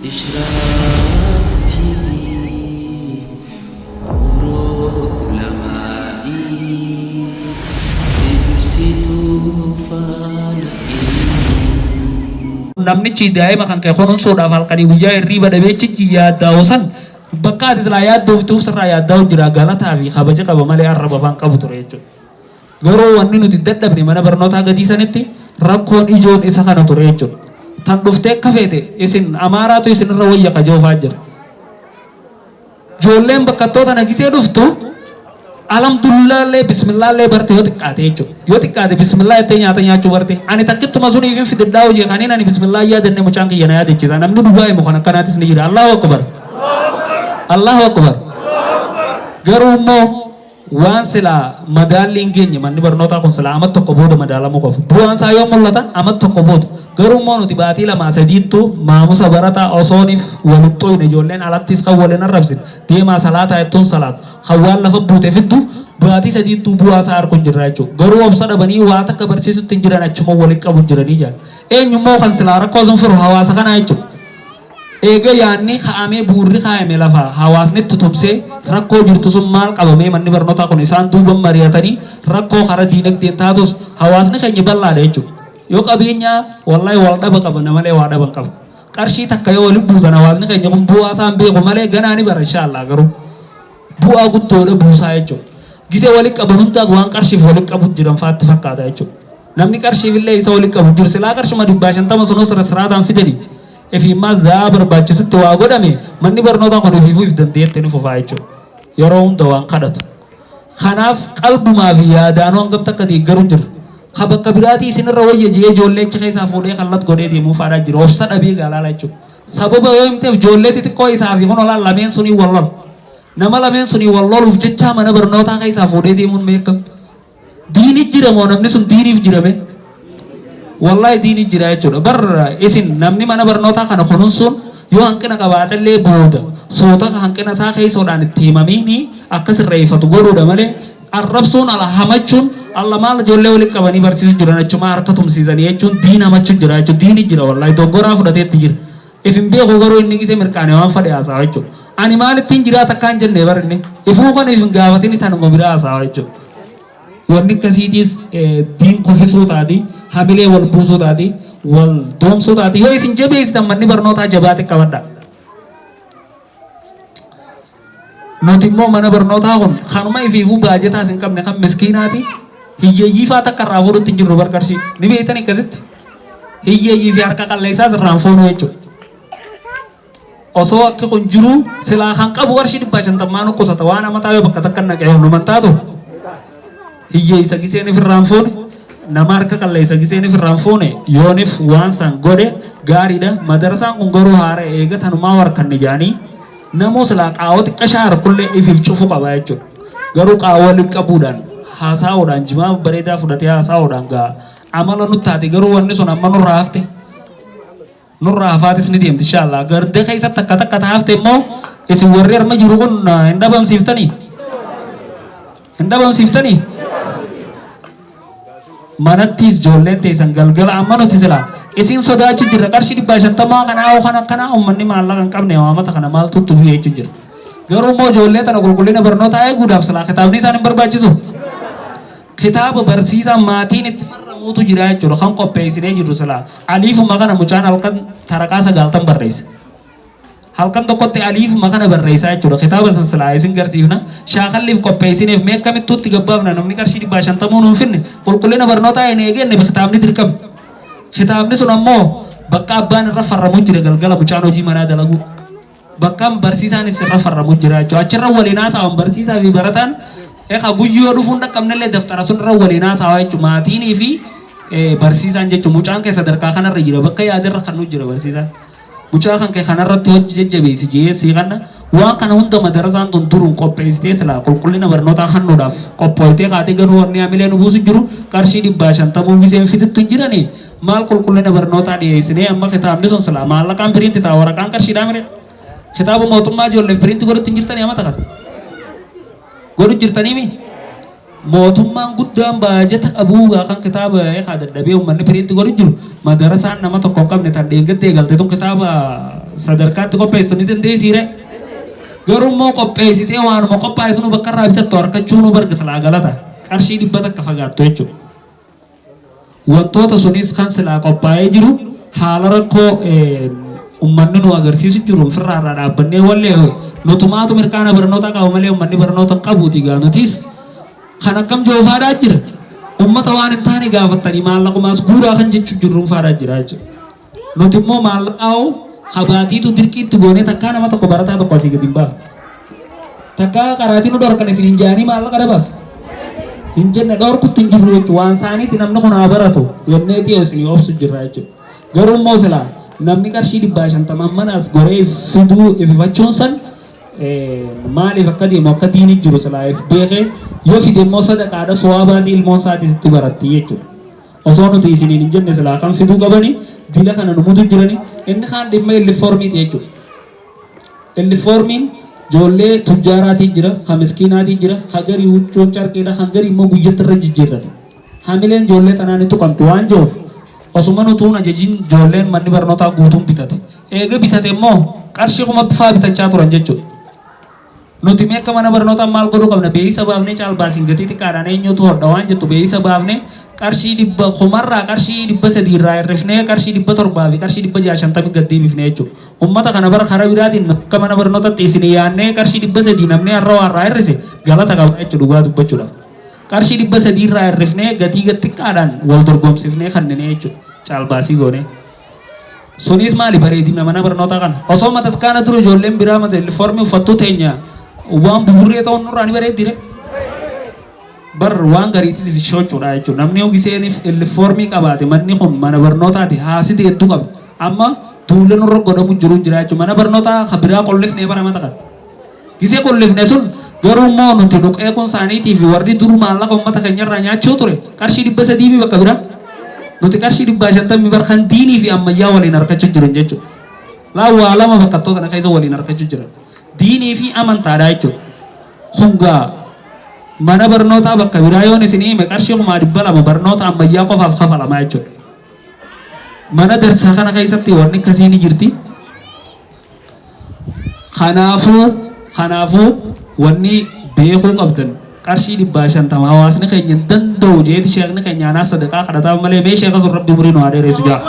Ishraaq TV Buuroo Ulamaa'ii Ibsituu faana ilmii. Namnichi daa'ima kan kee kunuunsuudhaaf halkanii guyyaa hirriiba dhabee chichi yaaddaa'u san bakka ati silaa yaaddooftuuf sirraa yaaddaa'u jira galataa fi kabaja qaba malee arraba afaan qabu ture jechuudha. Garuu wanni nuti dadhabne mana barnootaa gadii sanitti rakkoon ijoon isa kana ture jechuudha. Tan dhuftee akka feete isin Amaaraatu isinirra wayya kajoofaa jira. Ijoolleen bakkattoota nagisee dhuftu alhamdulillaallee bismillaallee barte yoo xiqqaate jechuudha. Yoo xiqqaate bismillaa jettee nyaata nyaachuu barte. Ani takkittuma suniif hin fidadhaa hojii kaniin ani bismillaa yaadanne mucaan kiyya na yaadachiisa. Namni dhugaa himu kan akkanaatis ni jira. Allahu akbar. Allahu akbar. Garuu immoo Waan silaa madaallii hin geenye manni barnootaa kun silaa amat tokko booda madaalamuu qaba. Bu'aan isaa yoom mul'ata? Amat tokko booda. Garuu immoo nuti baatii lamaa sadiittu maamusa barataa osoonif wal hin xuyne ijoolleen alattis kan wal hin arrabsine deemaa salaataa jettuun salaatu kan waan lafa buute fiddu baatii sadiittuu bu'aa isaa arku jirra jechuudha. Garuu obsa dhabanii waa takka barsiisutti hin jiran achuma walitti qabu jiranii jira. Eenyu immoo kan silaa rakkoo sun furu hawaasa kanaa jechuudha. Eega yaadni ka'amee bu'uurri kaayame lafa hawaasni itti tumsee rakkoo jirtu sun maal qabamee manni barnootaa kun isaan duuban mari'atanii rakkoo kara diinagdeen taatus hawaasni keenya bal'aadha jechuudha. Yoo qabeenyaa wallahi wal dhaba qabana malee waa dhaba hin qabu. Qarshii takka yoo walitti buusan hawaasni keenya kun bu'aa isaa hin beeku malee ganaa ni bara inshaallah garuu bu'aa guddoodha buusaa jechuudha. Gisee walitti qaban hundaaf waan qarshiif walitti qabu jiran faatti fakkaata jechuudha. Namni qarshiif illee isa walitti qabu jiru silaa qarshuma 150 sunuu sira siraataan fidanii Ifiimmaa za'aa barbaachisutti waa godhame manni barnootaa kun ifiifuu if dandeetti ni fufaa jechuudha. Yeroo hunda waan kadhatu. Kanaaf qalbumaa fi yaadaanuu hangam takka deeggaru jira. Ka bakka biraatii isinirra wayya je'ee ijoollee achi keessaa fuudhee kallat godhee deemuu faadhaa jira. Obsa dhabee gaalaala jechuudha. Sababa yoo himteef ijoollee xixiqqoo isaa fi kun olaan lameen sunii wal lola. Nama lameen sunii wal loluuf jechaa mana barnootaa keessaa fuudhee deemuun meeqam? Diini jira moo namni sun diiniif jira mee? Wallahi diini jira jechuudha. Bar isin namni mana barnootaa kana kunuunsuun yoo hanqina qabaatellee booda suuta hanqina isaa keessoodhaan itti himamiini akka sirreeffatu godhuudha malee arrabsuun ala hamachuun alla maal ijoollee walitti qabanii barsiisu jiran achumaa harka tumsiisanii jechuun diin hamachuun jira jechuudha. Diini jira wallahi doggoraa fudhateetti jira. If hin beeku garuu inni gisee mirqaane waan fadhe haasawa jechuudha. Ani maalittiin jiraa takkaa hin jenne bar inni. Ifuu kan if hin gaafatini tanuma biraa haasawa jechuudha. Wanni akkasiitiis diin kufisuu taati, hamilee wal buusuu taati, wal doomsuu taati. Yoo isin jabeessitan manni barnootaa jabaate qabadha. Nuti immoo mana barnootaa kun kanuma ifiifuu baajetaas hin qabne kan miskiinaati. Hiyyeeyyii faa takka irraa fuudhutti hin jirru bar qarshii. Ni beektan akkasitti. Hiyyeeyyii fi harka qalleessaas irraa hin fuunu jechuudha. Osoo akki kun jiruu silaa kan qabu qarshii 150 qusata waan amataa yoo bakka takka naqee numan taatu. Hiyyeessa giseen ifirraa hin fuune nama harka qalleessa giseen ifirraa hin fuune yoonif waan san godhe gaariidha. Madarasaan kun garuu haara eega tanumaa warkanne jedhanii namuu silaa qaawwa xiqqashaa harkullee ifiif cufu qaba jechuudha. Garuu qaawwa walitti qabuudhaan haasaa'uudhaan jimaa bareedaa fudhatee haasaa'uudhaan gaa amala nutti taate garuu wanni sun amma nurraa hafte. Nurraa hafaatis ni deemti inshallah. Garda keessa takka takka ta hafte immoo isin warri harma jiru kun hin dhabamsiiftanii? Hin dhabamsiiftanii? Manattis ijoolleen teessan galgala amma nuti silaa isin sodaachu jirra qarshii 150 kanaa hoo kan akkanaa uummanni maallaqa hin qabne waamata kana maaltu itti bu'ee jechuu jira. Garuu immoo ijoollee tana qulqullina barnootaa eeguudhaaf silaa kitaabni isaan hin barbaachisu. Kitaaba barsiisaa maatiin itti farramuutu jira jechuudha. Kan qopheessinee jirru silaa. Aliifuma kana mucaan halkan taraqaa sagaaltan barreessa. Halkan tokkotti aliifuma kana barreessaa jechuudha. Kitaaba san silaa isin garsiifna. Shaakalliif qopheessineef mee akkamittuu itti gabbaafna namni qarshii 150 nuun finne qulqullina barnootaa hin eegenne kitaabni dirqama. Kitaabni sun ammoo bakka abbaan irra farramu jira galgala mucaan hojii manaa dalaguu. Bakka barsiisaanis irra farramu jira jechuudha. Achirra waliin haasa'an barsiisaa fi barataan egaa guyyoo dhufuun dhaqqabnellee daftara sun irra waliin haasa'aa jechuudha. Maatiinii fi barsiisaan jechuudha. Mucaan kee sadarkaa kanarra jira bakka yaadarra kan nu jira barsiisaan. Mucaa kan kee kanarratti hojii jajjabeessi jee sii kanna waan kana hunda madarasaan tun duruun qopheessitee silaa qulqullina barnootaa kennuudhaaf qophooytee kaatee garuu wanni hamilee nu buusu jiru qarshii 150 giseen fidittu hin jiranii Maal qulqullina barnootaa dhiyeessinee amma kitaabni sun silaa maallaqaan piriinti ta'a waraqaan qarshiidhaa mire. Kitaaba mootummaa ijoolleef piriinti godhutti hin jirtanii amata kana. Godhu jirtanii mi? Mootummaan guddaan baajata qabuu gaa kan kitaaba eekaa dadhabee uummanni piriinti godhu jiru madarasaan nama tokko hin qabne tan dheengadda eegalte tun kitaaba sadarkaatti qopheessitu ni dandeessiire. Garuu immoo qopheessitee waanuma qophaa'e sunu bakka irraa bitattu harkachuu nu barga silaa galata. Qarshii 100 fagaattu jechuudha. Wantoota sunis kan silaa qophaa'ee jiru haala rakkoo ummanni nu agarsiisu jiru ofirraa irraa dhaabbannee wallee nutumaatu mirqaana barnoota qaba malee ummanni barnoota hin qabuuti gaa nutis kan akkam joofaadhaa jira. Ummata waan hin taane gaafattanii maallaqumaas guuraa kan jechuun jirruun faadhaa jira jechuudha. Nuti immoo maallaqaa'u habaatiitu dirqiitti goonee takkaa nama tokko barataa tokko asii gadi hin baafne. Takkaa qaraatii nu dhorkan isin hin jaanii maallaqa dhabaaf. Hin jenne dhorkutti hin jirru jechuudha. Waan isaaniitti namni kun haa baratu jenneeti isinii obsu jirra jechuudha. Garuu immoo silaa namni qarshii 150 mana as goree fiduu ififachuun san maaliif akka deemu akka diini jiru silaa if beekee yoo fide immoo sadaqaadha suwaabaasii ilmoon isaatis itti baratti jechuudha. Osoo nuti isiniin hin jenne silaa kan fiduu qabani dila kana nu mudu jirani inni kaan dhimma illifoormiiti jechuudha. Illifoormiin ijoollee tujjaaraatiin jira, ka miskiinaatiin jira, ka garii huccuun carqiidha, kan garii immoo guyyatti irra jijjiirrata. Hamileen ijoollee tanaa ni tuqamti waan jiruuf osuma nutuun ajajiin ijoolleen manni barnootaa guutuun bitate. Eega bitate immoo qarshii kuma faa bitachaa turan jechuudha. Nuti mee akka mana barnootaa maal godhuu qabna beeksisa baafnee caalbaasiin gatii xiqqaadhaan eenyutu hodha waan jettu beeksisa baafnee qarshii dhibba kumarraa qarshii 300 irraa hir'ifnee qarshii 700 fi qarshii 650 gad deebifne jechuudha. Ummata kana bara karaa biraatiin akka mana barnootaatti isin yaannee qarshii 300 namni har'a waa irraa hir'ise galata qaba jechuudha dhugaa dubbachuudhaaf. Qarshii 300 irraa hir'ifnee gatii gad xiqqaadhaan wal dorgomsifnee kannine jechuudha caalbaasii goonee. Sunis maali bareedina mana barnootaa kana. Osoo mataskaana dura ijoolleen biraa mata uniformii uffattuu teenya waan buburree ta'uun nurraa ni bareeddire. Bar waan gariitis if shochuudha jechuudha. Namni ogiseeniif uniformii qabaate manni kun mana barnootaati haasiti hedduu qaba. Amma duula nurra godhamu jiru jira jechuudha. Mana barnootaa kan biraa qollifnee bara mata kana. Gisee qollifne sun garuu immoo nuti nuqeequun isaaniitii fi warri dur maallaqa uummata keenyarraa nyaachuu ture qarshii 300 fi bakka biraa. Nuti qarshii 150 bar kan diinii fi ammayyaa waliin harkachuu jiran jechuudha. Laa waa lama bakkattoota kana keessa waliin harkachuu jiran. Diinii fi amantaadha jechuudha. Hungaa mana barnootaa bakka biraa yoon isin hime qarshii 200,000 barnoota ammayyaa qofaaf kafalamaa jechuudha. Mana darsaa kana keessatti wanni akkasii ni jirti. Kanaafuu wanni beekuu qabdan qarshii 150 hawaasni keenya hin danda'u jeeti sheekni keenya anaa sadaqaa kadhataa malee mee sheeka sun rabbi umurii nu haa dheeressu jaa.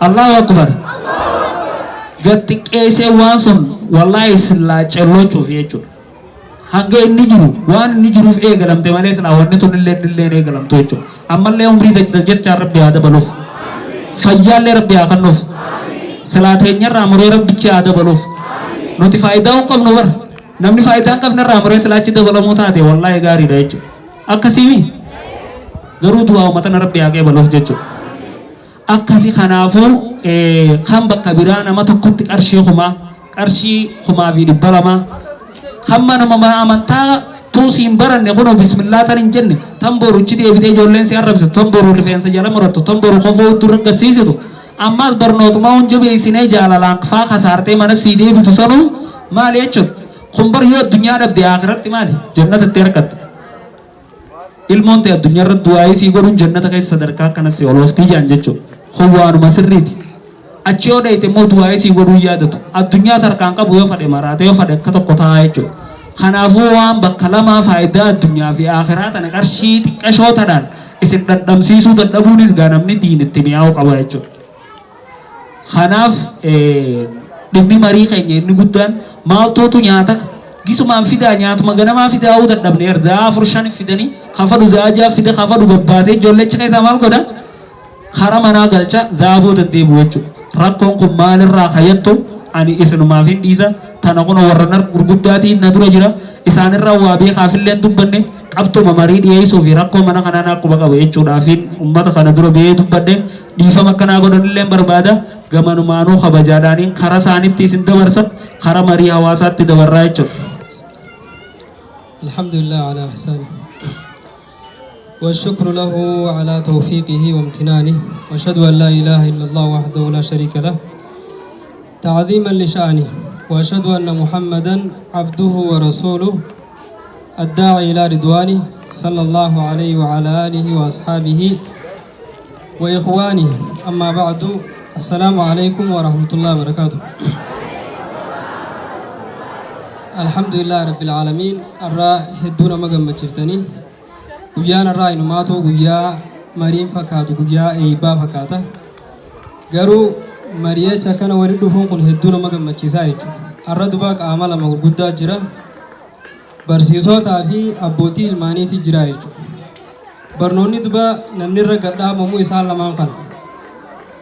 Allahu akbar. Gad xiqqeessee waan sun wallaahi sillaa cellochuuf jechuudha. Hanga inni jiru waan inni jiruuf eegalamte malee silaa wanni tun illee illee eegalamtu jechuudha. Ammallee umrii jechaan rabbi haa dabaluuf. Fayyaallee rabbi haa kennuuf. Silaa teenyarraa muree rabbichi haa dabaluuf. Nuti faayidaa hin qabnu bara. Namni faayidaa hin qabne irraa muree silaa achi dabalamuu taate wallaahi gaariidha jechuudha. Akkasiimi garuu du'aa uummata rabbi haa qeebaluuf jechuudha. Akkasi kanaafuu kan bakka biraa nama tokkotti qarshii 1000 qarshii 2,200 kan manuma amantaa tuusii hin baranne kunoo bismillaa tan hin jenne tan boru ichi deebitee ijoolleen si arrabsitu tan boru rifeensa jala murattu tan boru kofoo hudduu raggasiisitu ammaas barnootumaa hun jabeessinee jaalalaan faa kasaartee mana sii deebitu sanuu maali jechuudha. Kun bar yoo addunyaa dhabde akhiratti maali jannatatti argatta. Ilmoon ta'e addunyaa irratti du'aayii sii godhuun jannata keessa sadarkaa akkanas si olooftii jaan jechuudha. Kun waanuma sirriiti. Achi yoo dhayite immoo du'aayii sii godhuu yaadatu. Addunyaa sarkaan qabu yoo fadhe maraate yoo fadhe akka tokko ta'a jechuudha. Kanaafuu waan bakka lamaa faayidaa addunyaa fi akhiraa tana qarshii xiqqashoo tanaan isin dhandhamsiisuu dadhabuunis gaa namni diin itti mi'aawu qaba jechuudha. Kanaaf dhimmi marii keenya inni guddaan maaltootu nyaata gisumaan fidaa nyaatuma ganamaa fidaa'uu dadhabne za'aa 4 5 fidanii kafadhu za'aa 6 fida kafadhu babbaasee ijoollechi keessaa maal godha kara manaa galcha za'aa booda deebi'u jechuudha. Rakkoon kun maalirraa kayyattu ani isinumaaf hin dhiisa tana kun warra nar gurguddaatiin na dura jira isaanirraa waa beekaafillee hin dubbanne qabxuma marii dhiyeessuu fi rakkoo mana kanaa naa quba qaba jechuudhaafiin ummata kana dura ba'ee dubbadhe dhiifama akkanaa godhanillee barbaada gamanumaanuu kabajaadhaaniin kara isaanitti isin dabarsan kara marii hawaasaatti dabarraa jechuudha. الحمد لله على إحسانه والشكر له على توفيقه وامتنانه وأشهد أن لا إله إلا الله وحده لا شريك له تعظيما لشأنه وأشهد أن محمدا عبده ورسوله الداعي إلى رضوانه صلى الله عليه وعلى آله وأصحابه وإخوانه. أما بعد، السلام عليكم ورحمة الله وبركاته. الحمد لله رب العالمين. Arra hedduu nama gammachiiftanii. Guyyaan irraa inumaatu guyyaa mariin fakkaatu, guyyaa eebbaa fakkaata. Garuu mari'acha akkana walitti dhufuun kun hedduu nama gammachiisaa jechuudha. Har'a duba qaama lama gurguddaa jira. Barsiisotaa fi abbootii ilmaaniiti jira jechuudha. Barnoonni duba namni irra gad dhaabamu isaan lamaan kana.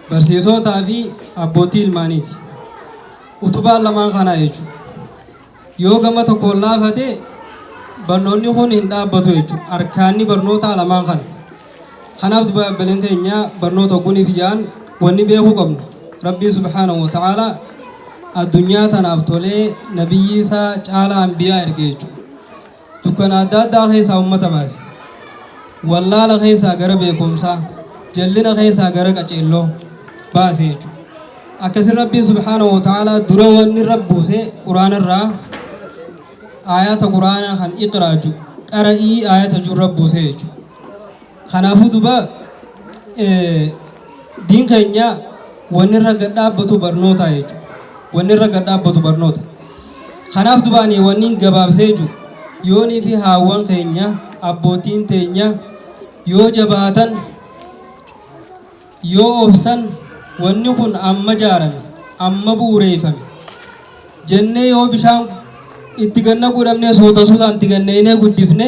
Barsiisotaa fi abbootii ilmaaniiti. Utubaan lamaan kanaa jechuudha. Yoo gama tokkoon laafate, barnoonni kun hin dhaabbatu jechuudha. Arkaanni barnootaa lamaan kana. Kanaaf duba abbaleen keenya, barnoota oguniif ijaan wanni beekuu qabnu, Rabbiin سبحانه وتعالى addunyaa tanaaf tolee nabiyyi isaa caalaa anbiyaa erge jechuudha. Dukkana adda addaa keessaa uummata baase. Wallaala keessaa gara beekumsaa, jallina keessaa gara qaceelloo baase jechuudha. Akkasin Rabbiin سبحانه وتعالى dura wanni rabbuuse Quraana irraa ayata Quraanaa kan اقرأ ju qara'ii ayata jiru rabbuuse jechuudha. Kanaafuu duba diin keenya wanni irra gad dhaabbatu barnoota jechuudha. Wanni irra gad dhaabbatu barnoota. Kanaaf duba ani wanni gabaabsee jiru, yoonii fi haawwan keenya, abbootiin teenya yoo jabaatan, yoo obsan, wanni kun amma jaarame, amma bu'uureeffame jennee yoo bishaan itti ganna godhamne, suuta suutaan itti ganneenee guddifne,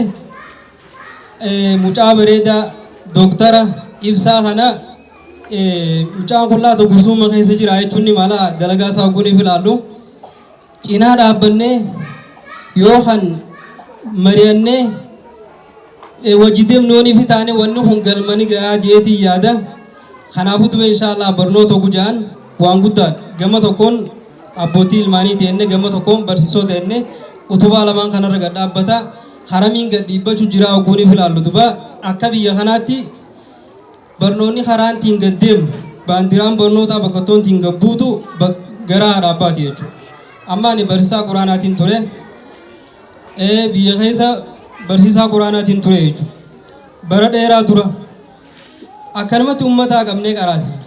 mucaa bareedaa dooktara Ibsaa kana, mucaan kun laata gursumma keessa jira jechuun ni mala. Dalagaa isaa oguniif ilaallu cinaa dhaabbannee yoo kan mari'annee wajji deemnoonii fi taane, wanni kun galmani gahaa jeetii yaada. Kanaafuu duba inshaallah barnoota gujaan waan guddaadha. Gama tokkoon abbootii ilmaanii ta'enne, gama tokkoon barsiisoo ta'enne, utubaa lamaan kanarra gad dhaabbata. Haramiin gad dhiibbachuu jira oguniif ilaallu, duba akka biyya kanaatti barnoonni karaan ittiin gad deemu, baandiraan barnootaa bakka ittiin gad buutu gara haadha abbaati jechuudha. Amma ani barsiisaa quraanaatiin ture. Biyya keessa barsiisaa quraanaatiin ture jechuudha. Bara dheeraa dura akkanumatti uummataa qabnee qaraasifna.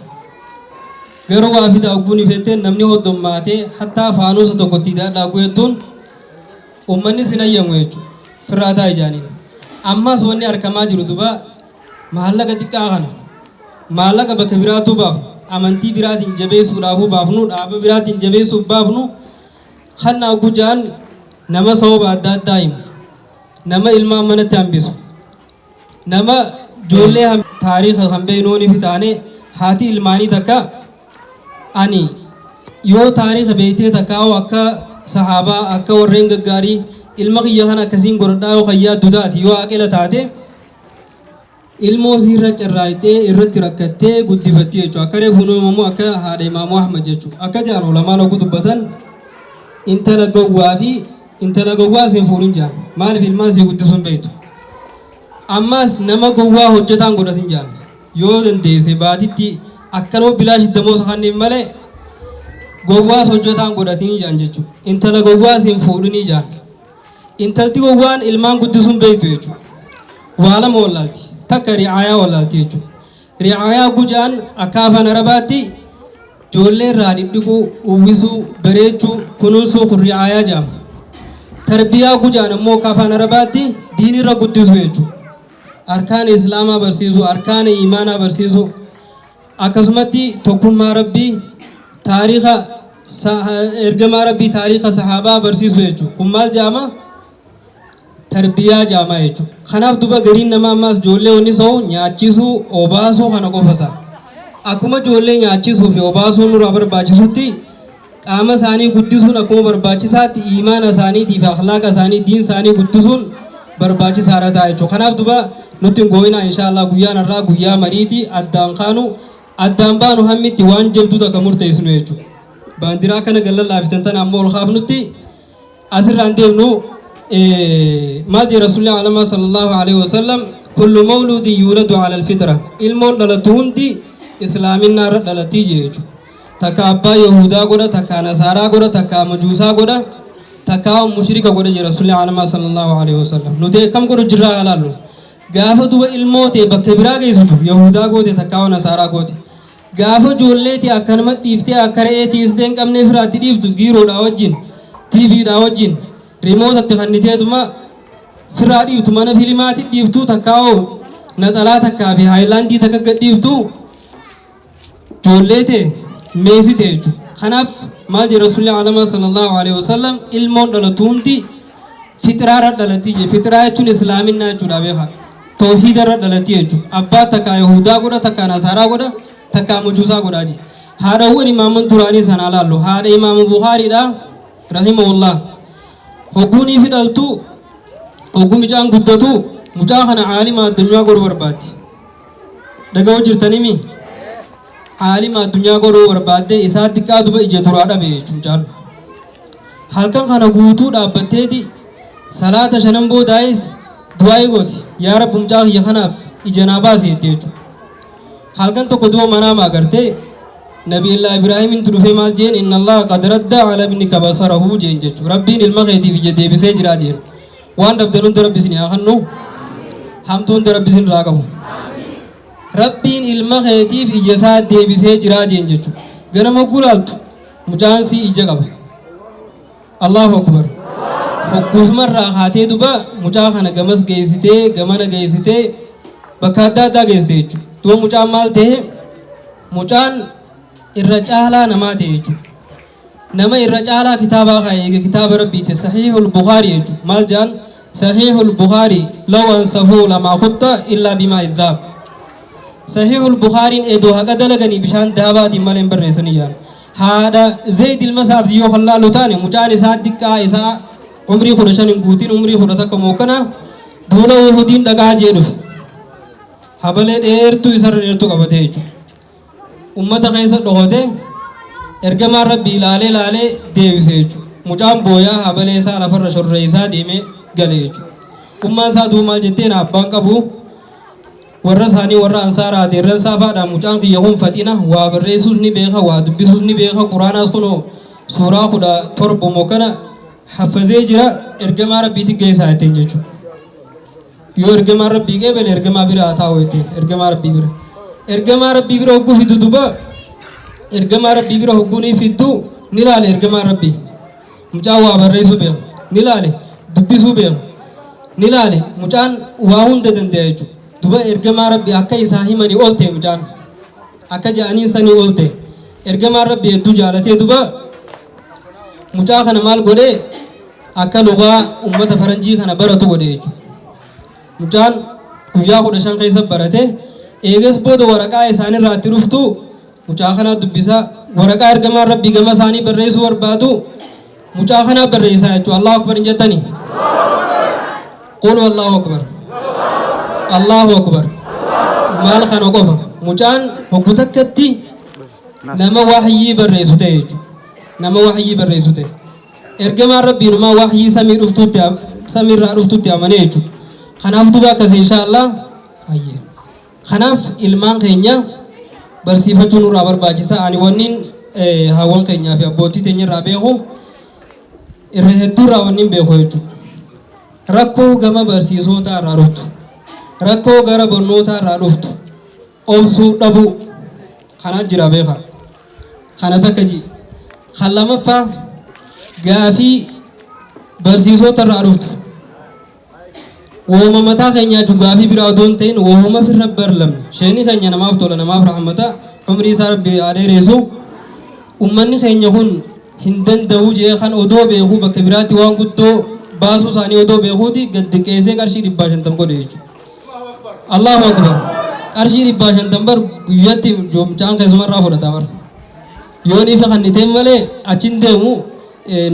Garuu waa fida ogguun ifetteen namni hoddommaatee hattaa faanuusa tokkotti hidhaadhaa jettuun uummanni sin ayyamu jechuudha. Firraataa ijaaniin. Ammas wanni argamaa jiru duba maallaqa xiqqaa kana, maallaqa bakka biraatuu baafnu, amantii biraatiin jabeessuudhaafuu baafnu, dhaaba biraatiin jabeessuuf baafnu kan gujaan nama sababa adda addaa himu, nama ilmaan manatti hambisu, nama ijoollee taariika kan beeknuuni fi taane, haati ilmaanii takka ani yoo taariika beektee takka akka sahaabaa, akka warreen gaggaarii ilma kiyya kana akkasiin godhadhaa yoo kan yaaddu taate, yoo aqila taate, ilmoo irra carraayitee irratti rakkattee guddifatti jechuudha. Akka reefu immoo akka haadha Imaamu Ahmad jechuudha. Akka jaan ulamaan oguu dubbatan, intala gowwaa fi intala gowwaa siin fuudhin jaan. Maaliif? Ilmaan sii guddisuun beektu. Ammas nama gowwaa hojjetaan godhatin jaan. Yoo dandeesse baatitti akkanuma bilaashi damoosa kanneen malee gowwaas hojjetaan godhatinii jaan jechuudha. Intala gowwaa siin fuudhinii jaan. Intalti gowwaan ilmaan guddisuun beektu jechuudha. Waa lama wallaalti. Takka ri'aayaa wallaalti jechuudha. Ri'aayaa gujaan akka afaan Arabaatti ijoollee irraa dhidhiquu, uwwisuu, bareechuu, kunuunsuu, kun ri'aayaa jedhama. Tarbiyaa gujaan ammoo akka afaan Arabaatti diinirra guddisuu jechuudha. Arkaan Islaamaa barsiisuu, arkaan imaanaa barsiisuu, akkasumatti tokkummaa Rabbii, taariika ergamaa Rabbii, taariika sahaabaa barsiisuu jechuudha. Kun maal jedhama? Tarbiyaa jedhama jechuudha. Kanaaf duba gariin namaa ammaas ijoollee wanni sa'u nyaachisuu, obaasuu kana qofa isaa. Akkuma ijoollee nyaachisuu fi obaasuun nurraa barbaachisutti, qaama isaanii guddisuun akkuma barbaachisaatti, imaana isaaniitii fi akhlaaqa isaanii, diin isaanii guddisuun barbaachisaadha ta'a jechuudha. Kanaaf duba nutti hin gooyinaa. Inshaallah guyyaan har'aa guyyaa mariitii, addaan kaanu addaan baanu hammitti waan jabduu takka murteessinu jechuudha. Baandiraa kana gallallaafitan tana ammoo ol kaafnutti asirraan deemnu. Maal jedhe Rasuulli alamaa صلى الله عليه وسلم? كل مولود يولد على الفطرة, ilmoon dhalatu hundi islaaminaa irra dhalatii jechuudha. Takka abbaa Yahudaa godha, takka Nasaaraa godha, takka Majuusaa godha, takka mushrika godha jedhe Rasuulli alamaa صلى الله عليه وسلم. Nuti akkam godhu jirraa ilaallu. Gaafa duba ilmoo ta'e bakka biraa geessitu, Yahudaa goote takka Nasaaraa goote. Gaafa ijoollee tee akkanuma dhiiftee akka re'ee tiistee hin qabnee firaatti dhiiftu giiroodhaa wajjin, TVdhaa wajjin, remote itti kanniteetuma firaa dhiiftu mana filimaati dhiiftu takkaa'oo naxalaa takkaa fi haayilaandii takka gad dhiiftu ijoollee tee meesite jechuudha. Kanaaf maal jedhe Rasuulli alama sallallahu alaihi wasallam ilmoon dhalatu hundi fixiraarra dhalatti jedhe. Fixiraa jechuun islaaminaa jechuudha beekaa. Tawhiidarra dhalatti jechuudha. Abbaa takkaa Yahudaa godha takkaa Nasaaraa godha takkaa Majuusaa godhaa jedhe. Haadhawwan imaaman duraanii sanaa laallu. Haadha imaamu Buhaariidha rahimahullah. Hogguunii fi dhaltu hogguu mucaan guddatu mucaa kana caalima addunyaa godhuu barbaaddi. Dhaga'uu jirtanimi? Caalima addunyaa godhuu barbaadde isaa xiqqaa duba ija duraa dhabe jechuun mucaan. Halkan kana guutuu dhaabbatteeti salaata shanan boodaayis du'aayii gooti. Yaa Rabbi mucaa kiyya kanaaf ija naa baasi jette jechuudha. Halkan tokko du'a manaama agartee Nabiyillah Ibraahimintu dhufee maal jeen inna Allah qad radda ala ibnika basarahu jeen jechuudha. Rabbiin ilma keetiif ija deebisee jira jeen. Waan dhabdan hunda Rabbi isin haa kennu. Hamtuu hunda Rabbi isin irraa qabu. Rabbiin ilma keetiif ija isaa deebisee jira jeen jechuudha. Ganama gulaaltu mucaan sii ija qaba. Allahu akbar. Hogguusumarraa kaatee duba mucaa kana gamas geessitee gamana geessitee bakka adda addaa geessite jechuudha. Duba mucaan maal ta'e mucaan irra caalaa namaa ta'e jechuudha. Nama irra caalaa kitaabaa kaa'e eega kitaaba rabbii ta'e sahiihul Bukhaarii jechuudha. Maal jedhan sahiihul Bukhaarii law ansafuu lamaa kutta illaa bimaa idhaab. Sahiihul Bukhaariin edoo haqa dalaganii bishaan dahabaatiin malee hin barreessanii jedhan. Haadha Zayd ilma Saabti yoo kan laallu taane mucaan isaa diqqaa isaa umrii 15 hin guutin umrii 11 mookkana duula Uhudiin dhaqaa jee dhufe. Habalee dheertuu isarra dheertuu qabatee jechuudha. Ummata keessa dhokote ergamaan Rabbii ilaalee ilaalee deebise jechuudha. Mucaan booyaa habalee isaa lafarra shorreessaa deemee gale jechuudha. Ummaan isaa du'u maal jetteen abbaan qabu warra isaanii warra ansaaraa adeerransaa faadha mucaan kiyya kun faxina waa barreessuus ni beeka waa dubbisuus ni beeka quraanaas kunoo suuraa 17 moo kana haffazee jira ergamaa rabbiitti geessaa jetteen jechuudha. Yoo ergamaan rabbii qeebale ergamaa bira haa taa'u jetteen ergamaa rabbii bira. Ergamaa rabbii bira hogguu fiddu duba ergamaa rabbii bira hogguu ni fiddu ni laale ergamaan rabbii. Mucaan waa barreessuu beeka. Ni laale. Dubbisuu beeka. Ni laale. Mucaan waa hunda danda'a jechuudha. Duba ergamaa Rabbii akka isaa himanii ol ta'e mucaan. Akka ja'aniin sanii ol ta'e. Ergamaan Rabbii hedduu jaalatee duba mucaa kana maal godhee akka lugaa ummata faranjii kana baratu godhe jechuudha. Mucaan guyyaa 15 keessa barate eegas booda waraqaa isaanirraa itti dhuftu Mucaa kanaa dubbisaa waraqaa ergamaan rabbii gama isaanii barreessuu barbaadu mucaa kanaa barreessaa jechuudha. Allahu akbar hin jettanii? Qul Allahu akbar. Allahu akbar. Maal kana qofa mucaan hoggu takkatti nama wahyii barreessu ta'e jechuudha. Nama wahyii barreessu ta'e. Ergamaan rabbii numaa wahyii samii dhuftutti samiirraa dhuftutti amanee jechuudha. Kanaaf duba akkasii inshaallah. Hayyee. Kanaaf ilmaan keenya barsiifachuu nurraa barbaachisa. Ani wannin haawwan keenyaa fi abbootii teenya irraa beeku irra hedduu irraa wannin beeku jechuudha. Rakkoo gama barsiisootaa irraa dhuftu, rakkoo gara barnootaa irraa dhuftu obsuu dhabuu kanaa jira beekaa. Kana takka ji. Kan lamaffaa gaafii barsiisota irraa dhuftu. Wooma mataa keenyaatu gaafii biraa odoo hin ta'in wooma firra barlamne. Sheekni keenya namaaf tola namaaf rahmata umrii isaa rabbi haa dheereessu. Ummanni keenya kun hin danda'u jee kan odoo beekuu bakka biraatti waan guddoo baasuu isaanii odoo beekuuti gad diqqeessee qarshii 150 godhe jechuudha. Allahu akbar. Qarshii 150 bar guyyatti mucaan keessumarraa fudhata bar. Yoo ni ifa kanniteen malee achi hin deemu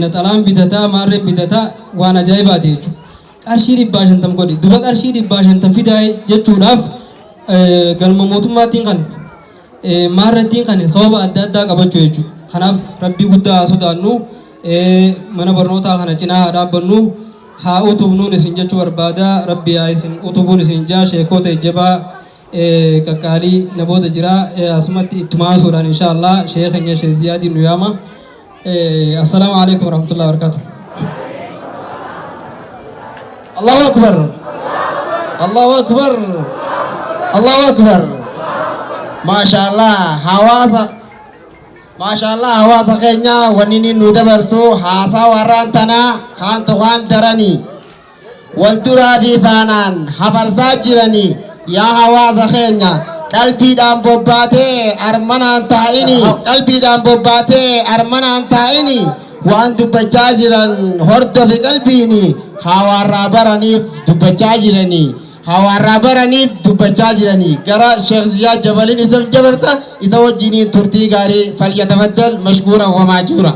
naxalaan bitataa maarreen bitataa waan ajaa'ibaati jechuudha. Qarshii 150 godhi. Duba qarshii 150 fidaa jechuudhaaf galma mootummaattiin kan maarrattiin kan sababa adda addaa qabachuu jechuudha. Kanaaf rabbii guddaa haa sodaannu mana barnootaa kana cinaa haa dhaabbannu haa utubnuun isin jechuu barbaada rabbii haa isin utubuun isin jaa sheekota ejjabaa qaqqaalii na booda jira asumatti ittuma aansuudhaan insha Allah sheekh keenya sheekh Ziyaadiin nu yaama. Assalaamu alaikum warahmatullahi wabarakatuh. Allahu Akbar. Allahu Akbar. Allahu Akbar. Maashaallah hawaasa Maashaallah hawaasa keenya wanni inni nu dabarsu haasaa warraan tanaa kaantu kaan daranii wal duraa fi faanaan hafarsaa jiranii. Yaa hawaasa keenya, qalbiidhaan bobbaatee armanaan taa'ini, qalbiidhaan bobbaatee armanaan taa'ini, waan dubbachaa jiran hordofi qalbiini, hawaarraa baraniif dubbachaa jiranii, hawaarraa baraniif dubbachaa jiranii. Gara Sheekh Ziyaad Jabaliin isa dabarsa, isa wajjiniin turtii gaarii. Falyatafaddal mashkuura wa maajuura.